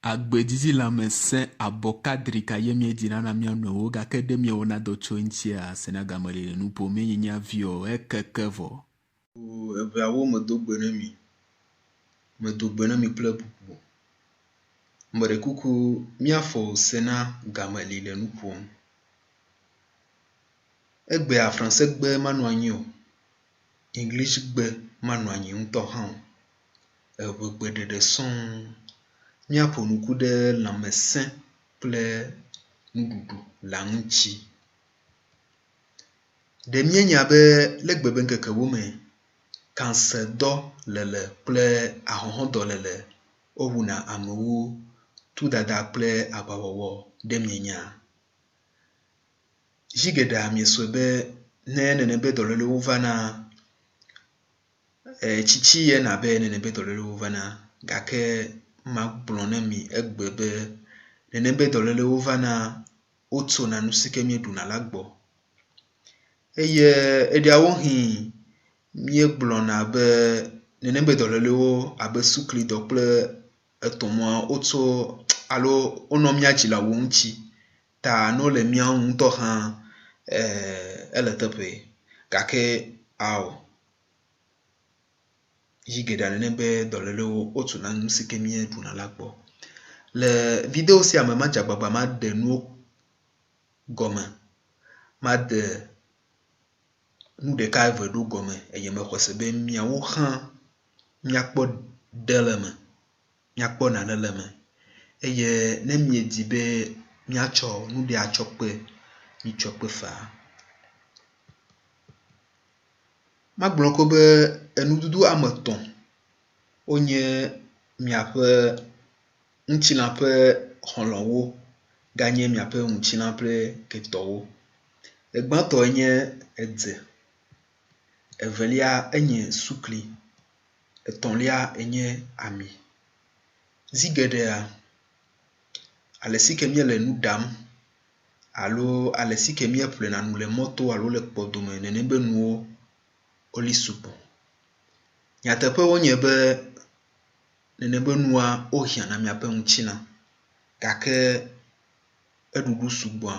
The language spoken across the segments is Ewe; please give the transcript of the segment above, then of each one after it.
Agbedidi lãmesẽ abɔkadrika ye míedina na mía nɔewo gake ɖe míewɔna dɔ tso eŋutia? Senagame li le nu ƒom ye nye viwò ekeke vɔ. Eʋeawo medo gbe ne mi. Medo gbe na mi kple bubu. Meɖe kuku míafɔ se na game li le nu ƒom. Egbea Fransegbe manɔ anyi o. Englishgbe manɔ anyi ŋutɔ hã o. Eʋegbe ɖeɖe sɔŋ. Míaƒo nu ku ɖe lãmesẽ kple nuɖuɖu la ŋuti. Ɖe míenya be le egbe be ŋkekewo me, kansedɔ lele kple ahɔhɔ̃dɔlele wowuna amewo, tudada kple aʋawɔwɔ. Ɖe mienya? Zi geɖea miesɔe be ne nene be dɔlélewo vana, tsitsi ye na be nene be dɔlélewo vana gake magblɔ ne mi egbe be nene be dɔlélewo vana wotsona nu si ke míeɖuna la gbɔ. Eye eɖeawohĩ míegblɔna be nenem be dɔlélewo abe suklidɔ kple etɔ̃mɔa wotso alo wonɔ mía dzilawo ŋuti ta ne wole mía ŋu ŋutɔ hã ele teƒe gake ao zi geɖea nenem be dɔlélewo wotsona nu si ke míeɖuna la gbɔ. Le video sia me madze agbagba maɖe nuwo gɔme, made nu ɖeka eve ɖo gɔme eye mexɔ se be miawo hã miakpɔ ɖe le eme, miakpɔ nane le eme eye ne miedi be miatsɔ nu ɖe atsɔ kpe, mitsɔ kpe faa. Magblɔ ko be enuɖuɖu ame etɔ̃ wonye miaƒe ŋutilã ƒe xɔlɔ̃wo ganye miaƒe ŋutilã ƒe ketɔwo. Egbãtɔe nye edze, evelia enye sukli, etɔ̃lia enye ami. Zi geɖea ale si ke míele nu ɖam alo ale si ke míeƒlena nu le mɔto alo le kpɔdome nene be nuwo woli sugbɔ. Nyateƒe wonye be nene be nua wohiã na míaƒe ŋutilã gake eɖuɖu sugbɔa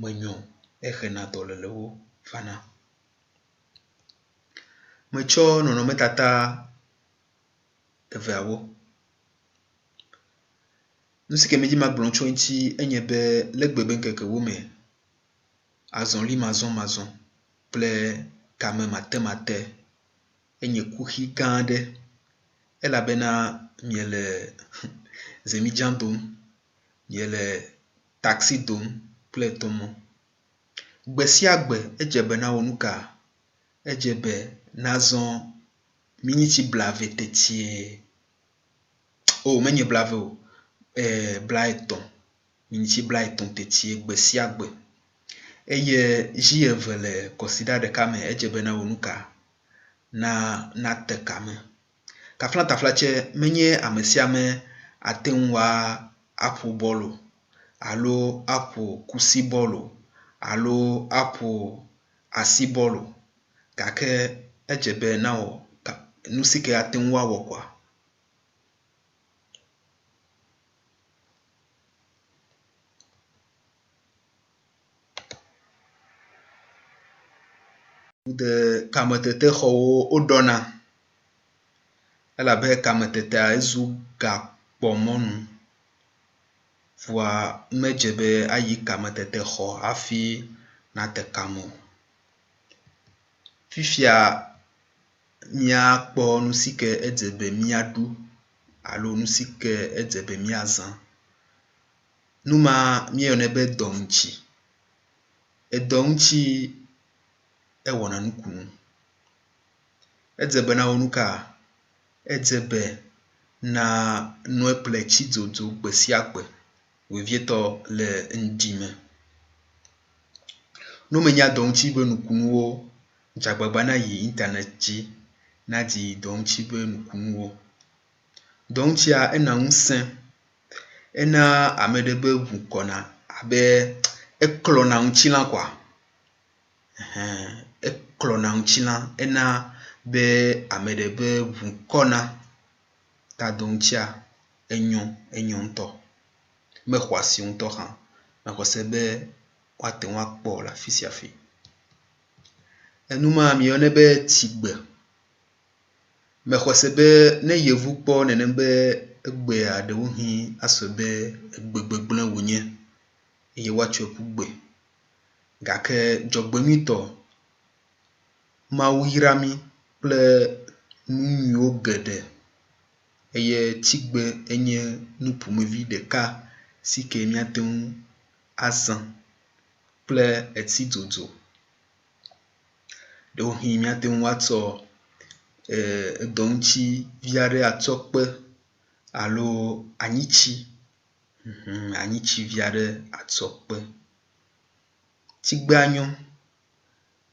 menyo o, ehena dɔlélewo vana. Metsɔ nɔnɔmetata eveawo. Nu si ke medzi magblɔ tso eŋuti enye be le egbe be ŋkekewo me, azɔlimazɔmazɔ kple kamematemate enye kuxi gã aɖe elabena miele zemidzã dom, miele taxi dom kple tɔmɔ. Gbe sia gbe edze be nawɔ nu ka? Edze be nazɔ miniti blave tetie. O menye blave o, blaetɔ̃, miniti blaetɔ̃ tetie gbe sia gbe. Eye zi eve le kɔsiɖa ɖeka me edze be nawɔ nu ka? Na nate kame. Taflataflatse menye ame sia ame ate ŋu aƒo bɔl o alo aƒo kusi bɔl o alo aƒo asi bɔl o gake edze be nawɔ nu si ke ate ŋu awɔ koa. De kametetexɔwo woɖɔna elabe kametetea ezu gakpɔmɔnu. Vɔa medze be ayi kametetexɔ hafi nate kame o. Fifia míakpɔ nu si ke edze be míaɖu alo nu si ke edze be míazã. Nu ma míeyɔnɛ be dɔŋutsi. Edɔŋutsi ewɔna nukunu. Edze be nawɔ nu ka? Edze be na nɔe ƒle tsi dzodzo gbe sia gbe vevietɔ le ŋdi me. Ne menya dɔŋutsi be nukunuwo, dze agbagba nayi internet dzi nadi dɔŋutsi be nukunuwo. Dɔŋutsia ena ŋusẽ, ena ame ɖe be ŋu kɔna abe eklɔna ŋutilã koa. Ɛhɛ̃ eklɔna ŋutilã ena be ame ɖe be ŋu kɔna ta dɔŋutsia. Enyo, enyo ŋutɔ. Mexɔ asi ŋutɔ hã. Mexɔ se be woate ŋu akpɔ le afi sia afi. Enu ma mieyɔnɛ be tsigbe. Mexɔ se be ne yevu kpɔ nenem be egbea ɖewohĩ asɔe be egbe gbegblẽ wònye eye woatsɔe ƒu gbe. Gake dzɔgbenyuitɔ, Mawu yra mí kple nu nyuiwo geɖe eye tsigbe enye nu ƒomevi ɖeka si ke míate ŋu azã kple etsi dzodzo. Ɖewohĩ míate ŋu atsɔ edɔŋutsi vi aɖe atsɔ kpe alo anyitsi anyitsi vi aɖe atsɔ kpe. Tsigbea nyo.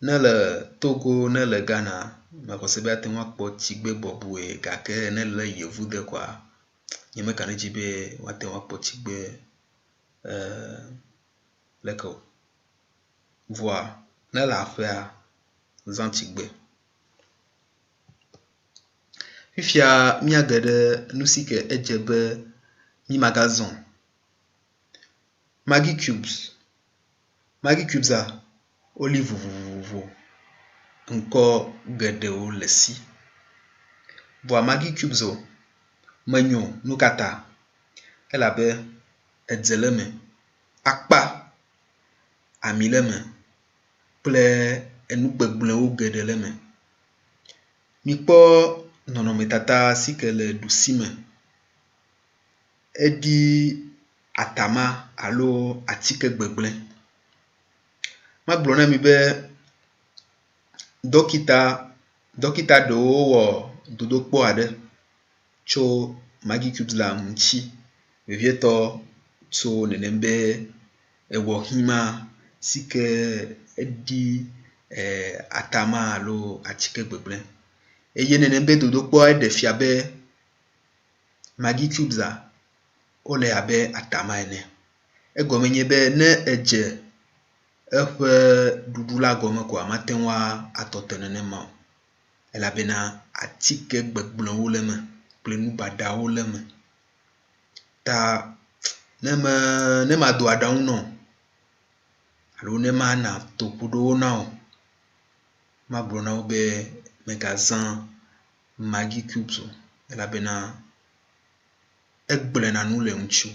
Ne le Togo ne le Ghana, mexɔ se be ate ŋu akpɔ tsigbe bɔbɔe gake ne le yevu de koa, nyemeka ɖe edzi be woate ŋu akpɔ tsigbe leke o. Vɔa ne le aƒea, zã tsigbe. Fifia míage ɖe nu si ke edze be mímagazã o. Maggi cubes. Maggi cubes-a, woli vovovovo, ŋkɔ geɖewo le esi. Vɔa Maggi cubes o, menyo o. Nu ka ta? Elabe edze le eme, akpa, ami le eme kple enu gbegblẽwo geɖe le eme. Mikpɔ nɔnɔmetata si ke le ɖusime. Eɖi atama alo atike gbegblẽ. Magblɔ na mi be dɔkita dɔkita ɖewo wɔ dodokpɔ aɖe tso Maggi cubes la ŋuti vevietɔ tso nenem be ewɔ hima si ke eɖi atama alo atike gbegblẽ eye nenem be dodokpɔa eɖe fia be Maggi cubes-a wole abe atama ene. Egɔme nye be ne edze eƒe ɖuɖu la gɔme koa mate ŋu atɔ te nenema o elabena atike gbegblẽwo le eme kple nu baɖawo le eme. Ta ne me ne mado aɖaŋu nɔ alo ne mana toƒoɖowo na wò, magblɔ na wò be mègazã Maggi cubes o elabena egblẽna nu le ŋutiwò.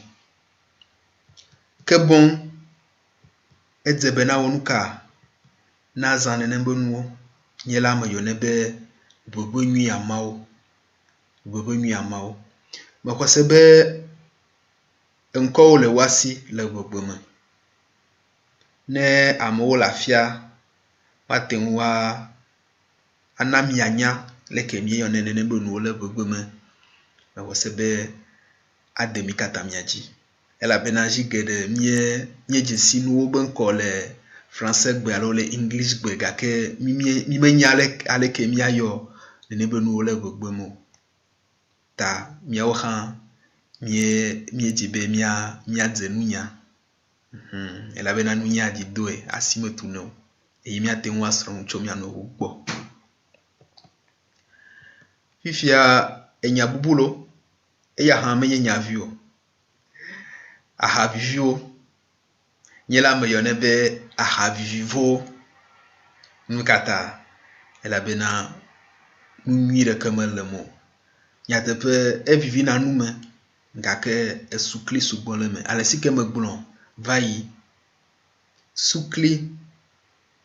Ke boŋ edze be nawɔ nuka? Nazã nenem be nuwo. Nye la meyɔnɛ be ʋeʋẽ nyui amawo. Ʋeʋẽ nyui amawo. Mexɔ se be ŋkɔwo le woa si le ʋeʋẽ me. Ne amewo le afia, woate ŋu ana mianya leke míeyɔnɛ nenem be nuwo le ʋeʋẽ me. Mexɔ se be ade mí katã mía dzi. Elabena zi geɖe míe míedze si nuwo be ŋkɔ le Fransegbe alo le Englishgbe gake mí mí mímenya ale aleke míayɔ nene be nuwo le ʋegbe me o. Ta míawo hã míe míedzi be mía míadze nunya. Hum elabena nunya dzi doe asi metunɛ o eye míate ŋu asrɔ̃ nu tso mía nɔewo gbɔ. Fifia enya bubu lo. Eya hã menye nya vi o. Aha viviwo. Nye la meyɔnɛ be aha vivivo. Nu ka ta? Elabena nu nyui ɖeke mele eme o. Nyateƒe evivina nu me gake esukli sugbɔ le eme. Ale si ke megblɔ va yi, sukli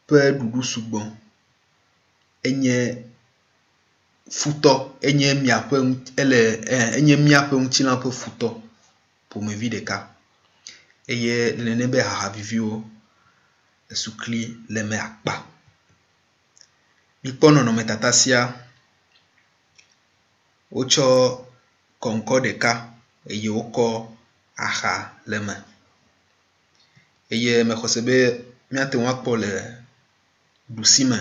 ƒe ɖuɖu sugbɔ enye futɔ enye miaƒe ele enye míaƒe ŋutilã ƒe futɔ ƒomevi ɖeka eye nene be haha viviwo esukli le eme akpa. Mikpɔ nɔnɔmetata sia. Wotsɔ kɔŋkɔ ɖeka eye wokɔ aha le eme eye mexɔ se be míate ŋu akpɔ le ɖusime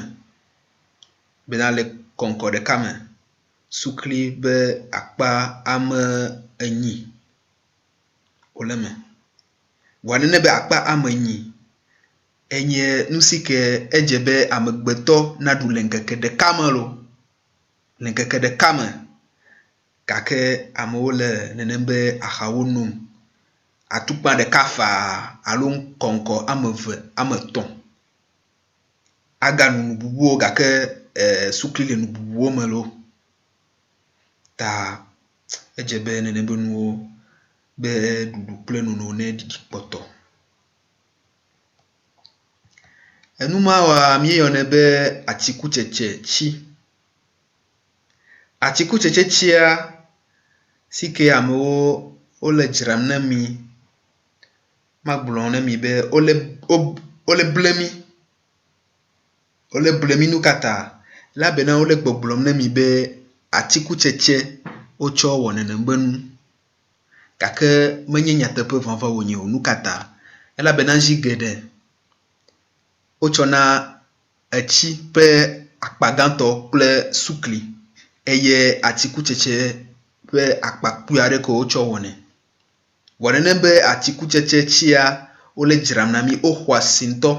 bena le kɔŋkɔ ɖeka me, sukli be akpa ame enyi wole eme. Vɔa nene be akpa ame enyi enye nu si ke edze be amegbetɔ naɖu le ŋkeke ɖeka me loo, le ŋkeke ɖeka me. Gake amewo le nenem be ahawo nom. Atukpa ɖeka faa alo kɔŋkɔ ame eve, ame etɔ̃. Agano nu bubuwo gake sukli le nu bubuwo me loo. Ta edze be nenem be nuwo be ɖuɖu kple nono neɖiɖi kpɔtɔ. Enu ma woa míeyɔnɛ be atikutsetse tsi. Atikutsetse tsia si ke amewo wole dzram na mi. Magblɔ na mi be wole wole ble mi. Wole ble mi nukata? Elabena wole gbɔgblɔm na mi be atikutsetse wotsɔ wɔ nenem be nu gake menye nyateƒe vavã wonye o. Nukata? Elabena zi geɖe wotsɔna etsi ƒe akpa gãtɔ kple sukli eye atikutsetse ƒe akpa kpui aɖe ko wotsɔ wɔnɛ. Vɔ nenem be atikutsetse tsia wole dzram na mí woxɔ asi ŋutɔ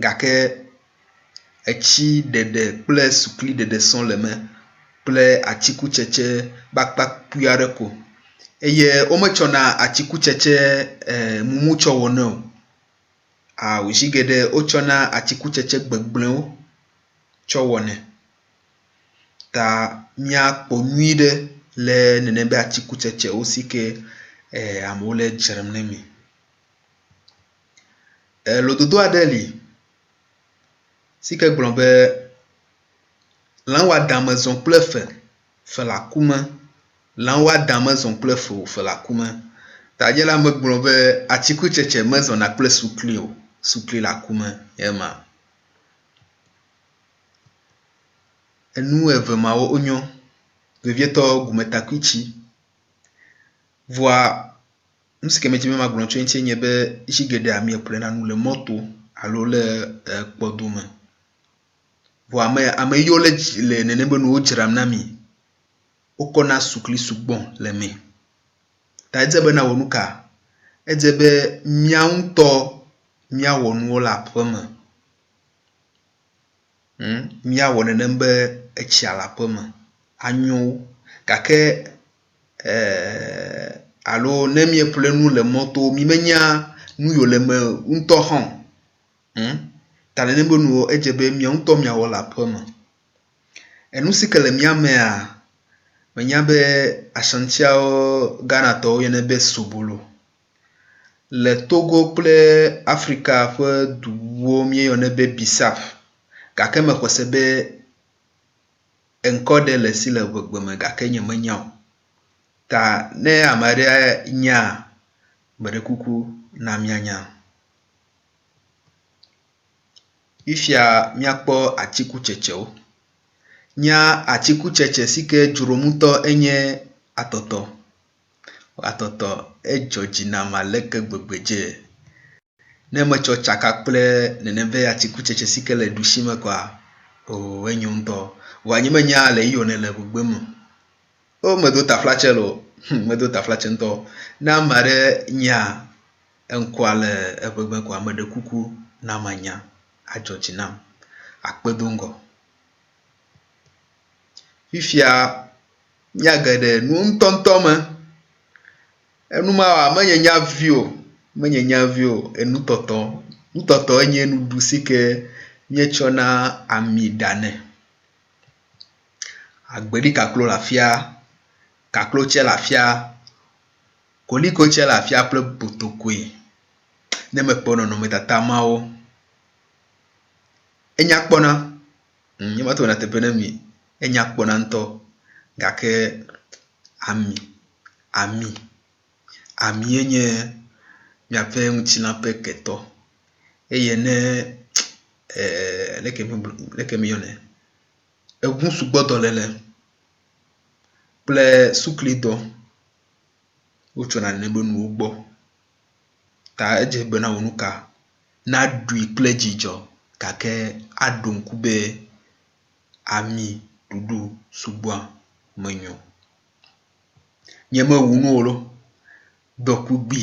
gake etsi ɖeɖe kple sukli ɖeɖe sɔŋ le eme kple atikutsetse ƒe akpa kpui aɖe ko eye wometsɔna atikutsetse mumu tsɔ wɔnɛ o. Ao zi geɖe wotsɔna atikutsetse gbegblẽwo tsɔ wɔnɛ. Ta míakpɔ nyuiɖe le nene be atikutsetsewo si ke amewo le dzram ne mi. Lododo aɖe li si ke gblɔ be lã wɔadã mezɔ kple fe, fe le aku me. Lã wɔadã mezɔ kple fe o, fe le aku me. Ta nye la megblɔ be atikutsetse mezɔna kple sukli o, sukli le aku me ye ma. Enu eve mawo wonyo, vevietɔ gumetakuitsi. Vɔa nu si ke medzi be magblɔ tso eŋutie nye be zi geɖea mieƒlena nu le mɔto alo le ekpɔdome. Vɔ ame ame yiwo le dzi le nenem be nuwo dzram na mi, wokɔna sukli sugbɔ le eme. Ta edze be nawɔ nu ka? Edze be mía ŋutɔ míawɔ nuwo le aƒeme. Ŋ, míawɔ nenem be etsia le aƒe me anyo wu. Gake e alo ne míeƒle nu le mɔto mímenya nu yiwo le eme ŋutɔ hã o. Ŋ, ta nenem be nuwo edze be miawo ŋutɔ miawɔ le aƒe me. Enu si ke le mía mea, menya be Ashantiawo, Ghanatɔwo woyɔnɛ be sobolo. Le Togo kple Afrika ƒe du bubuwo míeyɔnɛ be Bissap gake mexɔ se be ŋkɔ ɖe le esi le ŋegbe me gake nye menya o. Ta ne ame aɖe nyaa, meɖe kuku na míanya. Fifia míakpɔ atikutsetsewo. Nya atikutsetse si ke dzrom ŋutɔ enye atɔtɔ. Atɔtɔ edzɔ dzi nam aleke gbegbe dze. Ne metsɔ tsaka kple nenem be atikutsetse si ke le ɖusi me kɔa, oo enyo ŋutɔ. Vɔa nye menya le eyi wòne le ŋugbe me o. O medo taflatse loo, hum medo taflatse ŋutɔ. Ne ame aɖe nya eŋkɔa le eŋegbe kɔa, meɖe kuku na manya, adzɔ dzi nam. Akpe do ŋgɔ. Fifia míage ɖe nu ŋutɔŋutɔ me. Enu ma wa menye nya vi o, menye nya vi o. Enutɔtɔ, nutɔtɔ enye nuɖuɖu si ke míetsɔna ami ɖanɛ. Agbeɖi kaklo le afia, kaklo tsɛ le afia, koliko tsɛ le afia kple botokoe. Ne mekpɔ nɔnɔmetata mawo, enya kpɔna. Nye ma to nyateƒe ne mi, enya kpɔna ŋutɔ gake ami, ami, amie nye miaƒe ŋutilã ƒe ketɔ eye ne leke mi leke mi yɔnɛ eŋu sugbɔ dɔlele kple suklidɔ wotsona nene be nuwo gbɔ. Ta edze be na wò nuka? Naɖui kple dzidzɔ gake aɖo ŋku be ami ɖuɖu sugbɔa menyo o. Nyemewu nu o lo, dɔku gbi.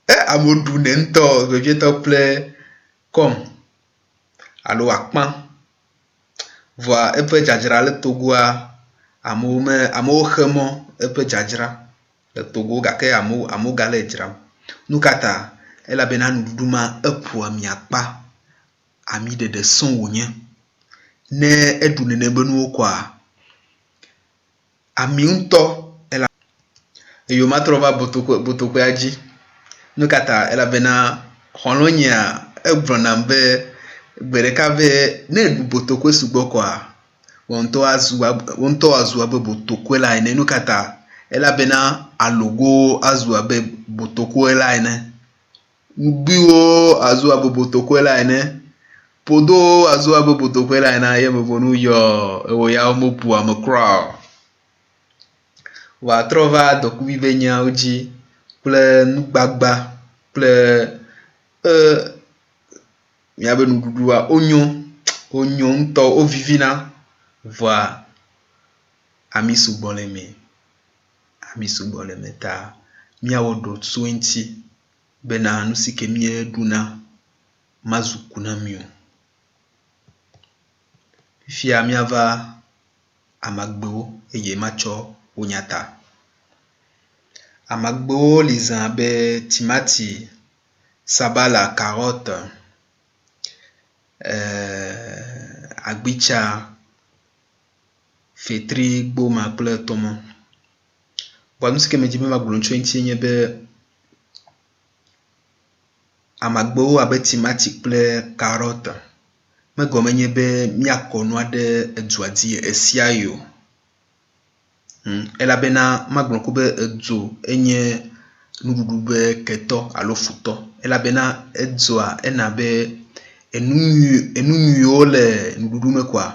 E amewo ɖunɛ ŋutɔ vevietɔ kple kɔm alo akpã. Vɔa eƒe dzadzra le Togoa. Amewo me amewo xe mɔ eƒe dzadzra le Togo gake amewo amewo gale edzram. Nu ka ta? Elabena nuɖuɖu ma eƒoa ami akpa. Ami ɖeɖe sɔŋ wònye. Ne eɖu nenem be nuwo koa, ami ŋutɔ ela eye womatrɔ va botokoe botokoea dzi. Nu ka ta? Elabena xɔlɔ̃nyea egblɔ nam be gbe ɖeka be ne èɖu botokoe sugbɔ koa, wò ŋutɔ azu wò ŋutɔ azu abe botokoe la ene. Nu ka ta? Elabena alogowo azu abe botokoe la ene. Ŋgbiwo azu abe botokoe la ene. Ƒodowo azu abe botokoe la ene ye meƒo nu yɔ ewò ya womebu ame kura o. Wòatrɔ va dɔkuvi ƒe nyawo dzi kple nugbagba kple e míaƒe nuɖuɖua wonyo, wonyo ŋutɔ wovivina vɔa ami sugbɔ le eme. Ami sugbɔ le eme ta míawɔ ɖo tso eŋuti bena nu si ke míeɖuna mazu ku na mí o. Fifia míava amagbewo eye matsɔ wo nya ta. Amagbewo li zã abe timati, sabala, karɔt, eee agbitsa, fetri, gboma kple tɔmɔ. Vɔa nu si ke medi be magblɔ tso eŋutie nye be amagbewo abe timati kple karɔt megɔme nye be míakɔ nua ɖe edua dzi ɣesiaɣi o. Hm elabena magblɔ ko be edzo enye nuɖuɖu be ketɔ alo futɔ elabena edzoa ena be enu nyui enu nyuiwo le nuɖuɖu me koa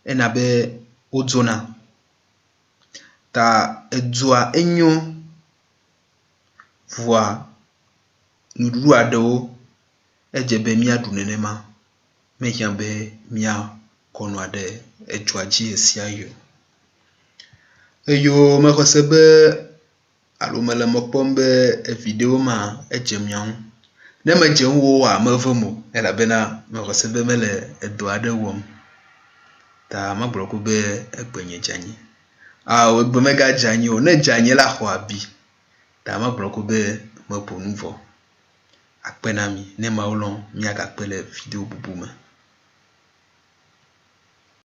ena be wodzona. Ta edzoa enyo vɔa nuɖuɖu aɖewo edze be míaɖu nenema. Mehiã be míakɔ nua ɖe edzoa dzi ɣesiaɣi o. Eyo mexɔ se be alo mele mɔ kpɔm be eviɖewo ma edze mia ŋu. Ne medze ŋuwò oa, mevem o elabena mexɔ se be mele edɔ aɖe wɔm. Ta magblɔ ko be egbe nye dze anyi. Ao, egbe megadze anyi o. Ne edze anyi la, xɔ abi. Ta magblɔ ko be meƒo nu vɔ. Akpe na mi. Ne Mawu lɔ̃, míagakpe le video bubu me.